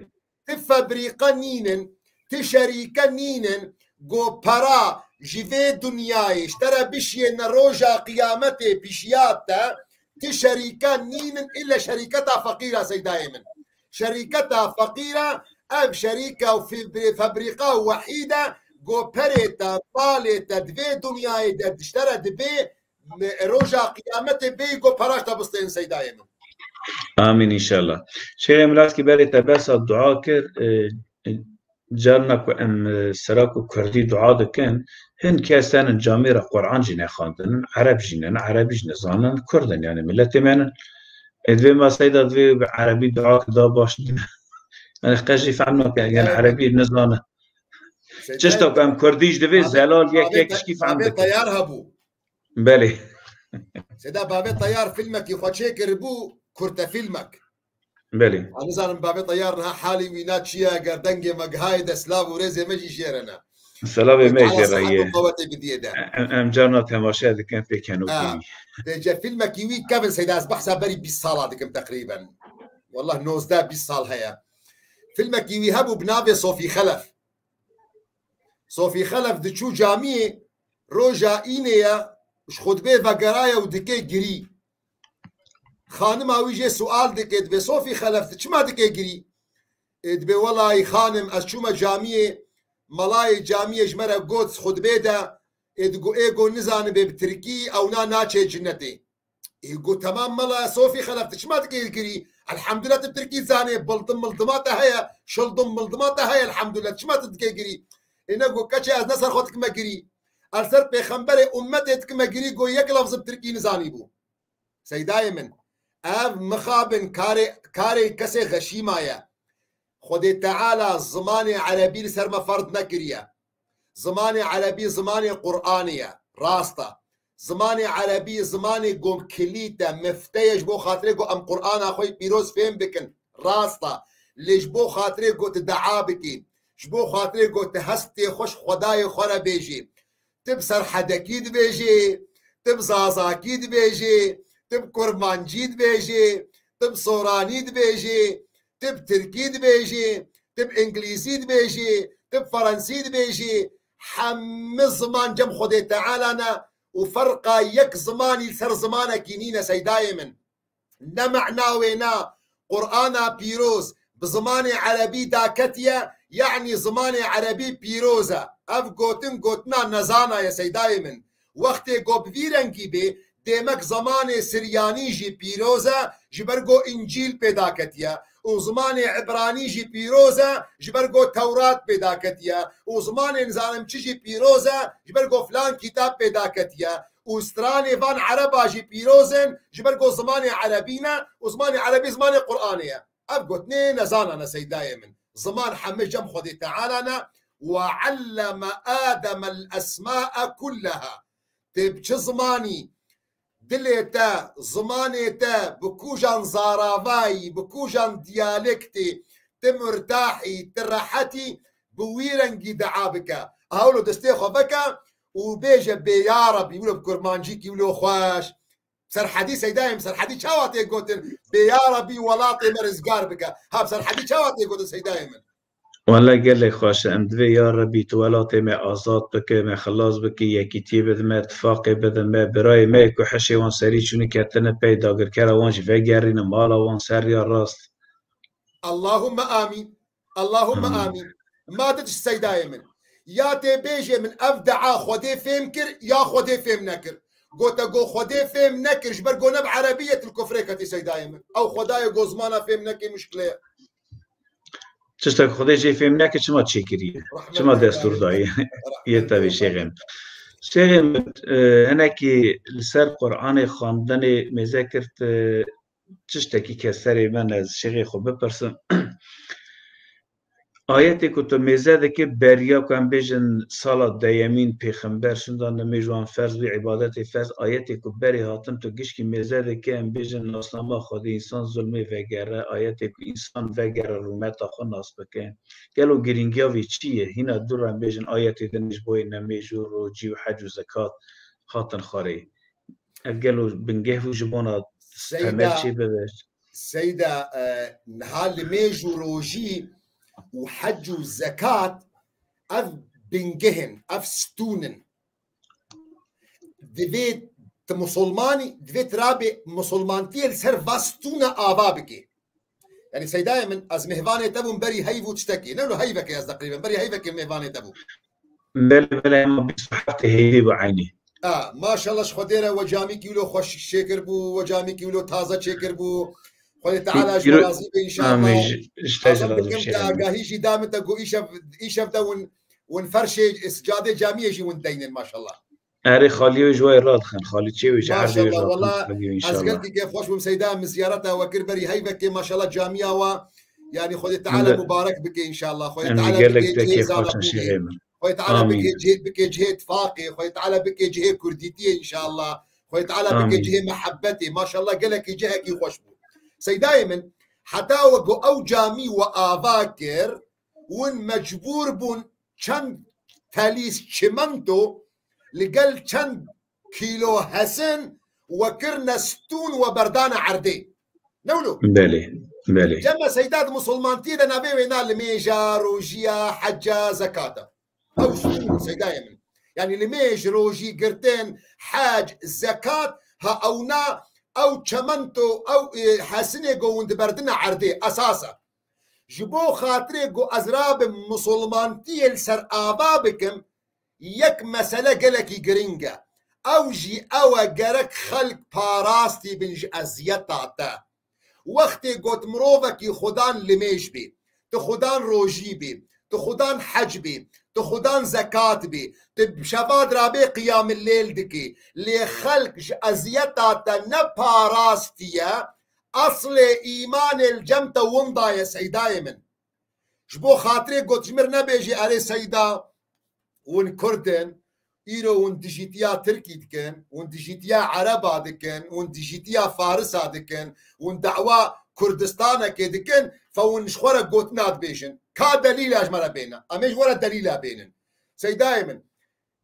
Ti febrîqe nînin, ti şerîke nînin, ku pera ji vê dinyayê ji te re bişiyêne roja qiyametê pişiya te, ti şerîke nînin, îlle şerîketa feqîra Seydayê min. Şerîketa feqîra, ev şerîke û fib-, febrîqa wehîd e, ku perê te, malê te di vê dinyayê de ji te re dibê, me-, roja qiyametê bêyî ku pera ji te bistên Seydayê min. Amîn înşallah. Şêxê Milaskî berê te behsa dua kir, e, e, carna ku em, e, sera ku kurdî dua dikin, hin kes henin camê re Quran jî nexwendin, ereb jî ne, erebî jî nizanin, kurd in, yani milletê me ne. Ê, divê me Seyda divê bi erebî dua kir da baş. Yani qe jî fehm nake, yani Evet. erebî nizane. Seyda, Çişta ku em kurdî jî divê bavê, zelal yek bavê yek te-, şkî fehm bavê dikin. Teyar hebû. Belê. Seyda, bavê Teyar filmekî xwe çêkiribû, kurte filmek. Belê. Ez nizanim bavê Teyar niha halî wî na çi ye, eger dengê me gihayê de silav û rêzê me jî jê re ne. Silavê me jê re ye. Qewetê bidiyê de. Em, em carna temaşe dikin pê kenokî Ha. wî. Dêce filmekî wî kevin Seyda, ez behsa berî bîst sala dikim teqrîben. Wallah nozdeh bîst sal heye. Filmekî wî hebû bi navê Sofî Xelef. Sofî Xelef diçû camiyê, roja înê ye, ji xutbê vegeraye û dike girî. Xanima wî jê sual dike, dibê, Sofî Xelef, tu çima dike girî? Ê, dibê, Welayî xanim, ez çûme camiyê, melayê camiyê ji me re got xutbê de, ê, digo, ê, go nizanibe bi tirkî, ewna naçe cinnetê. Ê, got, Temam mela, Sofî Xelef, tu çima dike girî? Elhamdulillah, tu tirkî zanê, bildim mildima te heye, şildim mildima te heye, elhamdulillah, çima tu dike girî? Ê, ne, got, Keçe, ez ne ser xwe dikime girî. Ez ser pêxemberê ummetê dikime girî, got, yek lafz bi tirkî nizanîbû. Seydayê min, ev mixabin karê, karê kesê xeşîma ye. Xwedê Teala zimanê erebî li ser me ferd nekiriye. Zimanê erebî zimanê Qur'anê ye. Rast e. Zimanê erebî zimanê ku kilît e, mifte ye, ji bo xatirê ku em Qur'ana xwe yê pîroz fêm bikin. Rast e. Lê ji bo xatirê ku tu dua bikî, ji bo xatirê ku tu hestê xwe ji Xwedayê xwe re bêjî, tu bi serhedekî dibêjî, tu bi zazakî dibêjî, tu bi kurmancî dibêjî, tu bi soranî dibêjî, tu bi tirkî dibêjî, tu bi îngilîzî dibêjî, tu bi ferensî dibêjî, hemî ziman cem Xwedê Teala ne û ferqa yek zimanî li ser zimanekî nîne Seydayê min. Ne mena wê ne Qur'ana pîroz bi zimanê erebî daketiye, yanî zimanê erebî pîroz e. Ev gotin gotina nezana ye Seydayê min. Wextê ku bi vî rengî bê, demek zimanê siryanî jî pîroz e, ji ber ku Încîl pê daketiye. Û zimanê ibranî jî pîroz e, ji ber ku Tewrat pê daketiye. Û zimanê nizanim çi jî pîroz e, ji ber ku filan kitab pê daketiye. Û stranê van ereba jî pîroz in, ji ber ku zimanê erebî ne û zimanê erebî zimanê Qur'anê ye. Ev gotinê nezana ne Seydayê min. Ziman hemî cem Xwedê Teala ne. Ve alleme Adem el esmae kulleha. Tê bi çi zimanî dilê te, zimanê te, bi kujan zaravayî, bi kujan diyalektê, ti murtahî, ti rehetî, bi wî rengî dua bike. Hewlo destê xwe veke û bêje bê ya Rebî, wilo bi kurmancîkî, wilo xweş. Serhedî Seydayê min, Serhedî çawa tê gotin? Bê ya Rebî welatê me rizgar bike. Ha, Serhedî çawa tê gotin Seydayê min? Wele gelek xweş e. Em divê ya Rebî tu welatê me azad bike, me xilas bike, yekîtiyê bide me, tifaqê bide me, birayê me ku hişê wan serî çûne ketine pey dagirkera wan jî vegerîne mala wan ser riya rast. Allahümme amîn. Allahümme Amîn. amîn. Ma di tişt Seydayê min. Ya tê bêjê min ev dua Xwedê fêm kir ya Xwedê fêm nekir. Gote go Xwedê fêm nekir, ji ber go ne bi erebî ye, tu li kufrê ketî Seydayê min. Ew Xwedayê go zimana fêm nekê muşkile ye. Tiştek Xwedê jê fêm neke, çima çêkiriye? Rahmet Çima Xwedê destûr dayê. Rahmet Yê tevî Xwedê. Şêxê min. Şêxê min, e, hinekî li ser Qur'anê xwendinê mêze kir, e, tiştekî ke serê min ez şêxê xwe bipirsim. Ayetê ku tu mêze dikî beriya ku em bêjin sala deyemîn pêxember şinda nimêj wan ferz bî, îbadetê ferz, ayetê ku berê hatin tu gişkî mêze dikî, em bêjin nasnama Xwedê, însan zulmê vegere, ayetê ku însan vegere rûmeta xwe nas bike. Gelo girîngiya vê çi ye? Hîna dû re em bêjin ayetê din ji bo yê nemêj û rocî û hec û zekat hatin xwarê. Ev gelo bingeh bû ji bona temel Seyda, çê bibe? Seyda, e, niha limêj û rojî û hec û zekat ev bingeh in, ev stûn in. Divê tu musulmanî, divê tu rabê musulmantiyê li ser va stûna ava bikê. Yani Seydayê min, ez mêvanê te bûm berî heyv û tiştekê. Ne wilo heyvekê ez teqrîben, berî heyvekê mêvanê te bûm. Belê, belê, ema bîst û heftê heyvî bi eynî. A, maşallah ji Xwedê re we camîkî wilo xweş çêkir bû, we camîkî wilo taze çêkir bû. Xwedê Teala ji we razî be înşallah. Amîn. Ji, ji te jî razî be. Ez dikim te agahî jî da min te got îşev, îşev de win, win ferşê sicadê camiyê jî win deynin maşallah. Erê, xaliyê wê ji wayê radixin, xalîçê wê ji erdê wê radixin, xaliyê wê înşallah. Maşallah, wela ez gelkî kêfxweş bûm, Seyda min ziyareta we kir berî heyvekê, maşallah camiya we, yani Xwedê Teala mubarek bike înşallah, Xwedê Teala bike cihê zanabûnê, Xwedê Teala bike cihê, bike cihê tifaqê, Xwedê Teala bike cihê kurdîtiyê înşallah, Xwedê Teala bike cihê mehebetê, maşallah gelekî cihekî xweş bû. Seydayê min, heta we got ew camî we ava kir, win mecbûr bûn çend telîz çimento li gel çend kîlo hesin we kirine stûn we berdane erdê. Ne wilo? Belê, belê. Cem me Seyda di musulmantiyê de navê wê na limêja, rojiya, heca, zekata. Ew stûn Seydayê min. Yani limêj, rojî, girtin, hec, zekat, ha ewna, ew çemento, ew, e, hesinê go hûn diberdine erdê, esas e. Ji bo xatirê ku ez rabim musulmantiyê li ser ava bikim, yek mesele gelekî giring e. Ew jî ew e, gerek xelk parastî bin ji eziyeta te. Wextê got mirovekî xudan limêj bê, tu xudan rojî bê, tu xudan hec bê, tu xudan zekat bê, tu bi şeva dirabê qiyamil lêl dikê, lê xelk ji eziyeta te ne parastî ye, Eslê îmanê li cem te winda ye Seydayê min. Ji bo xatirê got ji mir nebêjî erê Seyda, hûn Kurd in, îro hûn dijîtiya Tirkî dikin, hûn dijîtiya Ereba dikin, hûn dijîtiya Farisa dikin, hûn dawa Kurdistanekê dikin, fe hûn ji xwe re gotina dibêjin. Ka delîla ji me re bêne. Em ê ji we re delîla bênin. Seydayê min,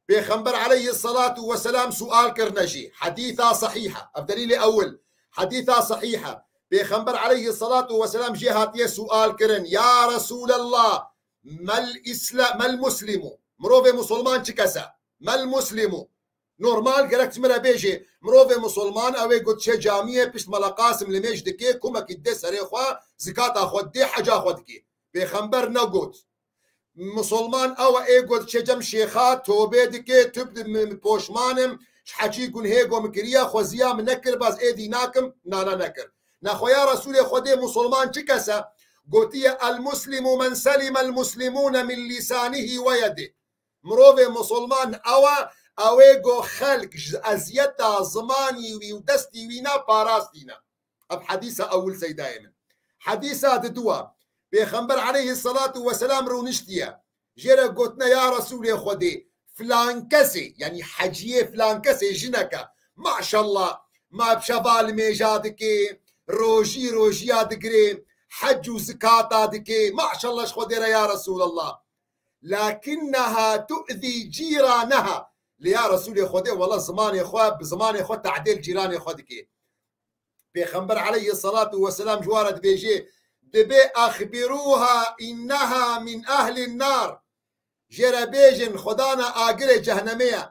Pêxember aleyhissalatu vesselam sual kirine jî. Hedîsa sehîh e. Ev delîlê ewil. Hedîsa sehîh e. Pêxember aleyhissalatu vesselam jê hatiye sual kirin. Ya Resulallah, mel isla-, mel muslimu. Mirovê musulman çi kes e? Mel muslimu. Normal gerek ji min re bêjê. Mirovê musulman ew ê got çê camiyê pişt Mela Qasim limêj dikê, kumekî didê serê xwe, zikata xwe didê, heca xwe dikê. Pêxember negot. Musulman ew e, ê got çê cem şêxa, tobê dike, tu bi min poşman im, ji hecî gunhê go min kiriye, xweziya min nekir, baz êdî nakim, nana nekir. Nexwe ya Resûlê Xwedê musulman çi kes e? Gotiye, "El muslimu men selime el muslimûne min lîsanihî we yedê." Mirovê musulman ew e, ew ê go xelk ji eziyeta zimanî wî û destî wî ne parastî ne. Ev hedîsa ewil Seydayê min. Hedîsa diduwa, Pêxember aleyhissalatu vesselam rûniştiye. Jê re gotine, ya Resûlê Xwedê, filan kesê, yanî heciyê filan kesê jineke, maşallah, ma bi şeva limêja dikê, rojî rojiya digirê, hec û zikata dikê, maşallah ji Xwedê re ya Resûlallah. Lakinneha tu'zî cîraneha. Lê ya Resûlê Xwedê, wela zimanê xwe, bi zimanê xwe tehdê li cîranê xwe dikê. Pêxember aleyhissalatu vesselam ji wan re dibêje, dibê, "Axbirûha inneha min ehlin nar." Jê re bêjin, xwedana agirê cehnemê ye.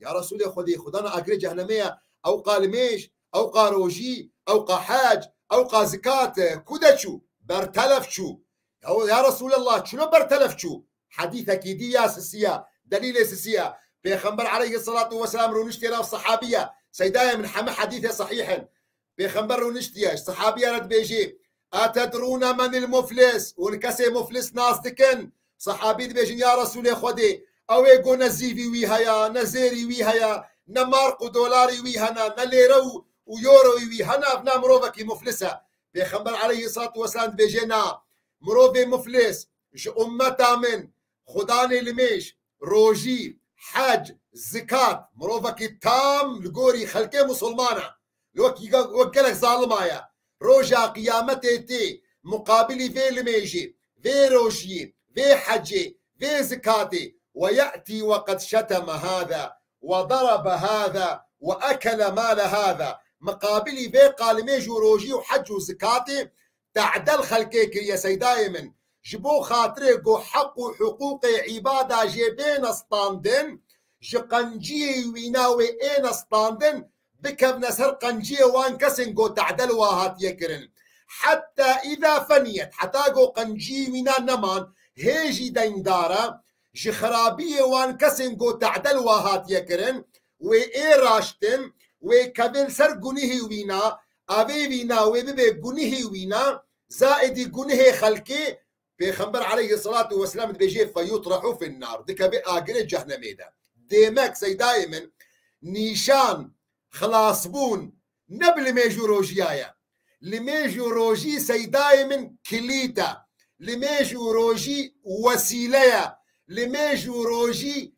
Ya Resûlê Xwedê, xwedana agirê cehnemê ye. Ew qa limêj, ew qa rojî, ew qa hec, ew qa zikat, ku de çû? Bertelef çû. Ya, ya Resûlallah, çilo bertelef çû? Hedîsekî dî ya sisiya, delîlê sisiya. Pêxember aleyhissalatu vesselam rûniştiye nav sehabiya. Seydayê min, heme hedîsê sehîh in. Pêxember rûniştiye, ji sehabiya re dibêjî, "Etedrûne menil muflis?" Hûn kesê muflis nas dikin? Sehabî dibêjin, "Ya Resûlê Xwedê, Ew ê go ne zîvî wî heye, ne zêrî wî heye, ne mark û dolarî wî hene, ne lêre û, û euroyî wî hene, ev ne mirovekî muflis e. Pêxember aleyhissalatu vesselam dibêje na, mirovê muflis ji ummeta min, xudanê limêj, rojî, hec, zikat, mirovekî tam li gorî xelkê musulman e. Wek, wek gelek zalim aye. Roja qiyametê tê muqabilî vê limêjê, vê rojiyê, vê hecê, vê zikatê. Ve ye'tî ve qed şeteme hâzâ, ve darabe hâzâ, ve ekele mâle hâzâ. Miqabilî vê qa limêj û rojî û hec û zikatê te'del xelkê kiriye seydayê min. Ji bo xatirê ku heq û hiqûqê îbada jê bêne standin, ji qenciyê wîna wê êne standin, bikevne ser qenciyê wan kesên ku te'del wa hatiye kirin. Heta îza feniyet, heta ku qenciyê wîna neman, hê jî deyndar e, ji xirabiyê wan kesên ku te'del wa hatiye kirin, wê ê raştin, wê kevin ser gunihî wîna, avê wîna wê bibe gunihî wîna, zaîdî gunihê xelkê, Pêxember aleyhissalatu vesselam dibêje, "Feyutrahu finnar", dikeve agirê cehnemê de. Demek seydayê min, nîşan xilasbûn ne bi limêj û rojiya ye. Limêj û rojî seydayê min kilît e. Limêj û rojî wesîle ye. Limêj û rojî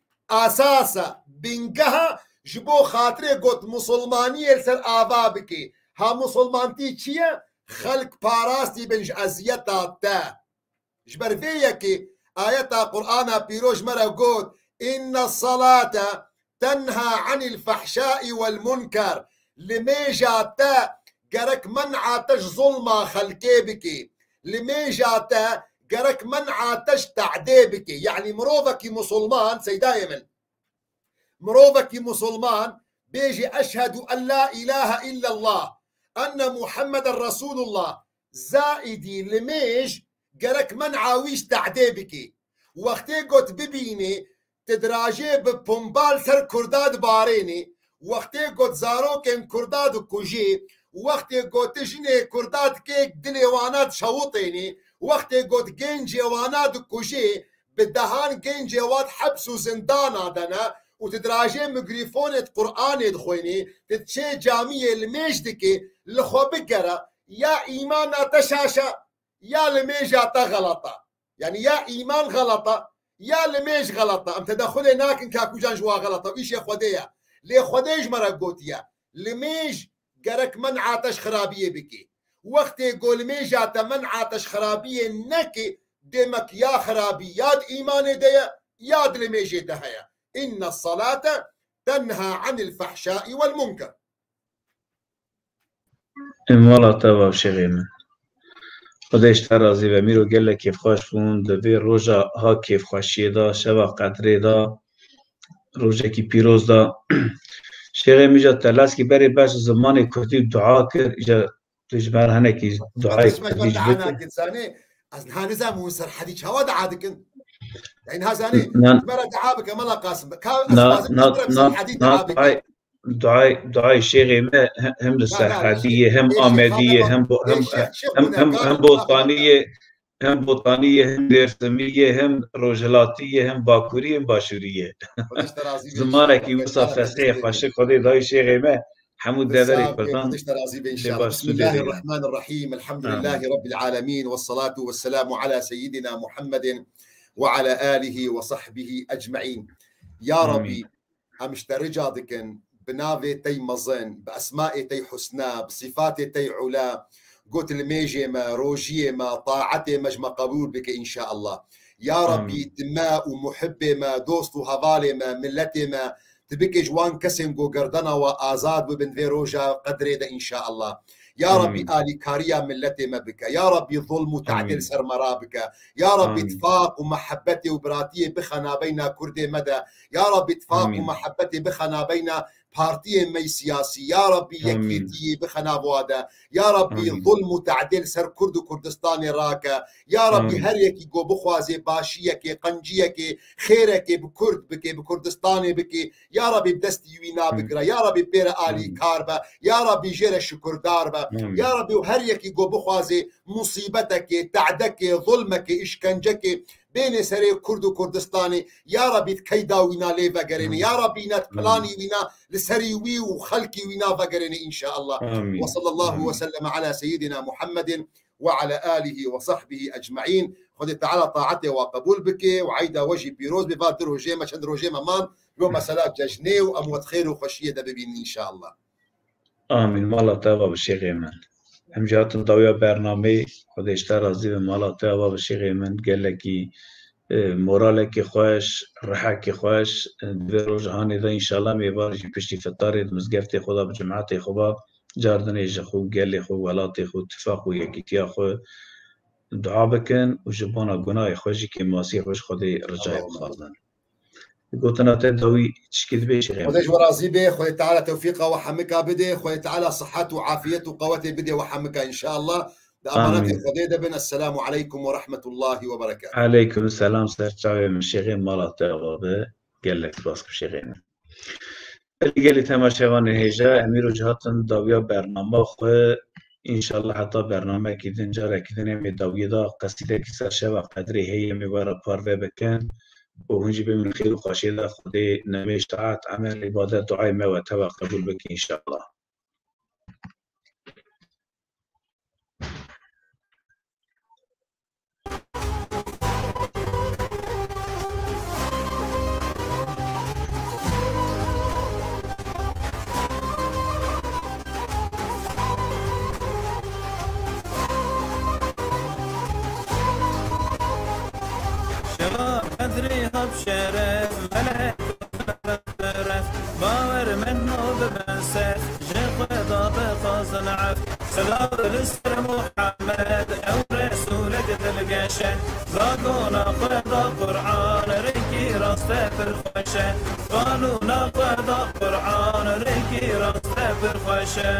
esas e, bingeh e, ji bo xatirê got musulmaniyê li ser ava bike. Ha musulmantî çi ye? Xelk parastî bin ji eziyeta te. Ji ber vê yekê ayeta Qur'ana pîroz ji me re got, "Inne salate tenha anil fehşai wel munker." Limêja te gerek men'a te ji zulma xelkê bike. Limêja te gerek men'a te ji te'dê bike. Yanî mirovekî musulman, seydayê min, mirovekî musulman bêjî, "Eşhedû en la ilahe illallah, enne Muhammeden Resulullah." Zaîdî limêj gerek men'a wî ji te'dê bike. Wextê got bibînê, ti dirajê bi pombal ser Kurda dibarênê, wextê got zarokên Kurda dikujê, wextê got jinê Kurda dikê dilê wana dişewitênê, wextê got gencê wana dikujê, bi dehan gencê wan heps û zindana de ne û tu dirajê mikrîfonê di Qur'anê dixwênî, tu diçê camiyê limêj dikê, li xwe bigere, ya îmana te şaş e, ya limêja te xelet e. Yanî ya îman xelet e, ya limêj xelet e. Em tedexulê nakin ka kucan ji wa xelet e. Îşê Xwedê ye. Lê Xwedê ji me re gotiye. Limêj gerek men'a te ji xirabiyê bike. Wextê ku limêja te men'a te ji xirabiyê neke, demek ya xirabî ya di îmanê de ye, ya di limêjê de heye. Inne salate tenha anil fehşai wel munker. Em wala te va şêxê min. Xwedê ji te razî be. Mîro gelek kêfxweş bûn. Di vê roja ha kêfxweşiyê de, şeva qedrê de, rojekî pîroz de. Şêxê min, îca te lezkî berê baş zimanê kurdî dua kir, îca tu ji me re hinekî duayê kurdî jî bike. Ez niha nizam hûn ser hedî çawa dua dikin? Yanî niha zanî, ji me re dua bike, Mela Qasim. Ka ez dixwazim ji me re ser hedî dua bike. Duayê, duayê şêxê me he-, hem li Serhediyê, hem Amediyê, hem bo-, hem, hem, hem, hem Bostaniyê, hem Botaniyê, hem Dêrsimiyê, hem Rojhilatiyê, hem Bakuriyê, hem Başûriyê. Zimanekî wisa fesihê xweşik Xwedê dayî şêxê me, hemû deverê Kurdan lê baş sûdê bigre. Bismillahirrahmanirrahim. Elhamdülillahi Rabbil alemin. Vessalatu vesselamu ala seyyidina Muhammedin ve ala alihi ve sahbihi ecmaîn. Ya Rabbi, em ji te rica dikin, bi navê tey mezin, bi esmaê tey husna, bi sifatê tey ula, got limêjê me, rojiyê me, taetê me ji me qebûl bike înşaallah. Ya Rabbî, di me û muhibbê me, dost û hevalê me, miletê me, tu bike ji wan kesên ku gerdena we azad bibin vê roja qedrê de înşaallah. Ya Rabbî, alîkariya miletê me bike. Ya Rabbî, zulm û tadî li ser me rabike. Ya Rabbî, tifaq û mehebetê û biratiyê bixe nabeyna Kurdê me de. Ya Rabbî, tifaq û mehebetê bixe nabeyna partiyên me yê siyasî. Ya Rabbî, yekîtiyê bixe nav wa de. Ya Rabbî, zulm û tadî li ser Kurd û Kurdistanê rake. Ya Rabbî, her yekî ku bixwaze başiyekê, qenciyekê, xêrekê bi Kurd bike, bi Kurdistanê bike. Ya Rabbî, bi destî wî nabigire. Ya Rabbî, pê re alîkar be. Ya Rabbî, jê re şukurdar be. Ya Rabbî, û her yekî ku bixwaze musîbetekê, tadekê, zulmekê, îşkencekê bênê serê Kurd û Kurdistanê. Ya Rebî, di keyda wîna lê vegerêne. Ya Rebî, net planî wîna li serî wî û xelkî wîna vegerêne, înşeallah. Amîn. Ve sallallahu ve sellem ala seyyidina Muhammedin ve ala alihi ve sahbihi ecmaîn. Xwedê Teala taetê we qebûl bike û eyda we jî pîroz be. Va du rojê me, çend rojê me man, yo mesela cejnê û em we di xêr û xweşiyê de bibînin, înşeallah. Amîn. Mala te ava bi şêxê min. Em jî hatin dawiya bernameyê. Xwedê ji te razî be, mala te ava bi şêxê min. Gelekî, e, moralekî xweş, rihekî xweş, e, di vê roja hanê de înşallah em ê êvar jî piştî fitarê di mizgeftê xwe de bi cimetê xwe ve cardinê ji xwe, gelê xwe, welatê xwe, tifaq û yekîtiya xwe dua bikin û ji bona gunahê xwe jî kêmasiyê xwe ji Xwedê ricayê bixwazin. Gotina te dawî tişkî dibê şêxê min. Xwedê ji we razî be, Xwedê Teala tewfîqa we hemika bide, Xwedê Teala sihet û afiyet û qewetê bide we hemika înşallah. Di emanetê Xwedê de bin. Esselamu aleykum ve rahmetullahi ve berekatuhu. Aleykum selam, ser çavê min şêxê, mala te ava be. Gelek spas bi şêxê min. Gelî gelî temaşevanên hêja, em îro jî hatin dawiya bernama xwe. Înşallah heta bernamekî din, carekî din em ê dawiyê de qesîdekî ser şeva qedrê heye, em ê we re parve bikin û hûn jî bimînin xêr û xweşiyê de. Xwedê nemêj, taet, emel, îbadet, duayê me we teva qebûl bike înşallah. Şeva qedrê hab şeref, melek Bawer mendo bibin sef, ji Xweda bixwazin ef. Selav li ser Muhammed, ew Resûlek dilgeş e. Zagona Xweda Qur'an, rêkî rast e pir xweş e. Qanûna Xweda Qur'an, rêkî rast e pir xweş e.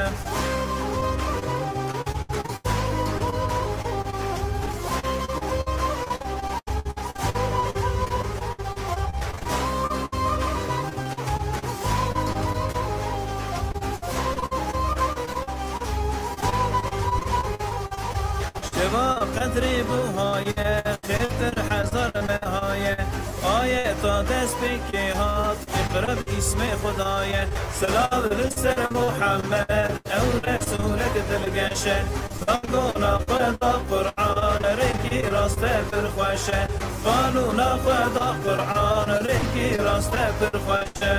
Şeva qedrê buhaye, xêrtir hezar mehaye. Ayeta dest pêkê hat, îqreb îsmê Xudaye. Selav li ser Muhammed, ew Resûlek dilgeş e. Zagona Xweda Qur'an, rêkî rast e pir xweş e. Qanûna Xweda Qur'an, rêkî rast e pir xweş e.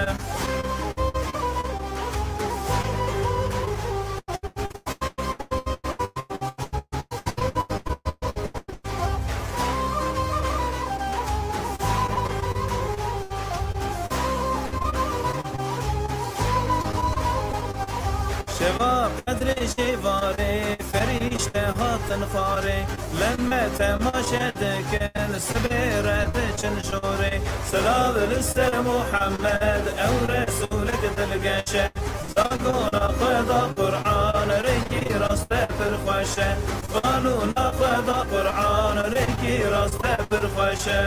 Şeva qedrê jê varê, ferîşte hatin xwarê. Lemme temaşe dikin, sibê re diçin jorê. Silav li ser Muhammed, ew Resûlek dilgeş e. Zagona Xweda Qur'an, rêkî rast e pir xweş e. Qanûna Xweda Qur'an, rêkî rast e pir xweş e.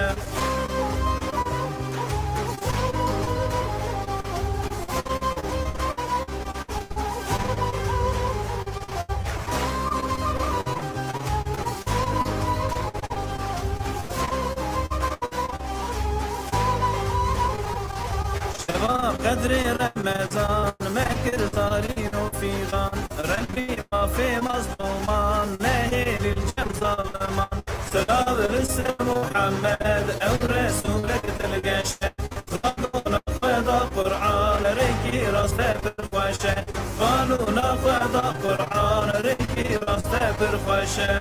Şeva qedrê Remezan, me kir zarîn û fîran. Rebbî mafê mazlûman, nehêlî li cem zaliman. Silav li ser Muhammed, ew Resûlek dilgeş e. Qanûna Xweda Qur'an, rêkî rast e pir xweş e. Qanûna Xweda Qur'an, rêkî rast e pir xweş e.